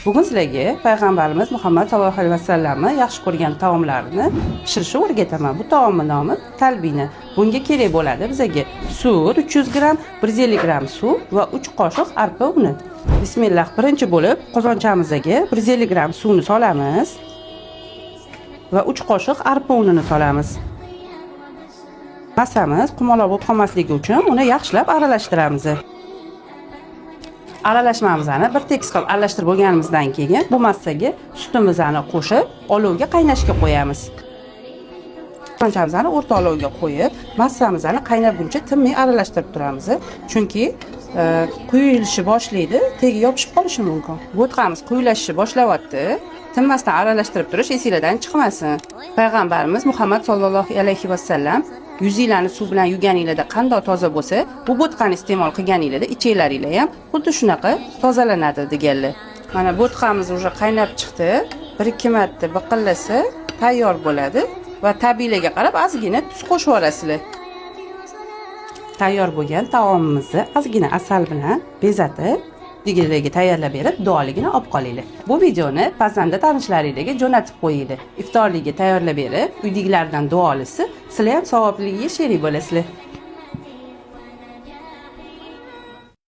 Bugun sizlarga payg'ambarimiz Muhammad sallallohu alayhi vasallamni yaxshi ko'rgan taomlarini pishirishni o'rgataman. Bu taomni nomi talbina. Bunga kerak bo'ladi bizaga sut 300 gramm, 150 gramm suv va 3 qoshiq arpa uni. Bismillah, birinchi bo'lib qozonchamizdagi 150 gramm suvni solamiz va 3 qoshiq arpa unini solamiz. Massamiz qumaloq bo'lib qolmasligi uchun uni yaxshilab aralashtiramiz. Aralashmamizni bir tekis qilib aralashtirib bo'lganimizdan keyin bu massaga sutimizni qo'shib, olovga qaynashga qo'yamiz. Qozonchamizni o'rta olovga qo'yib, massamizni qaynaguncha tinmay aralashtirib turamiz. Chunki quyilishi boshlaydi, tegi yopishib qolishi mumkin. Bo'tqamiz quyilashishni boshlayapti. Tinmasdan aralashtirib turish esinglardan chiqmasin. Payg'ambarimiz Muhammad sollallohu alayhi vasallam yuzinglarni suv bilan yuvganinglarda qandoq toza bo'lsa, bu bo'tqani iste'mol qilganinglarda ichaklaringlar ham xuddi shunaqa tozalanadi deganlar. Mana bo'tqamiz уже qaynab chiqdi. Bir ikki marta biqillasa tayyor bo'ladi va ta'biylarga qarab ozgina tuz qo'shib yuborasizlar. Tayyor bo'lgan taomimizni ozgina asal bilan bezatib, uydagilarga tayyorlab berib, duoligini olib qolinglar. Bu videoni pazanda tanishlaringlarga jo'natib qo'yinglar. Iftorlikka tayyorlab berib, uydagilardan duo olishsa, sizlar ham savobligiga sherik bo'lasizlar.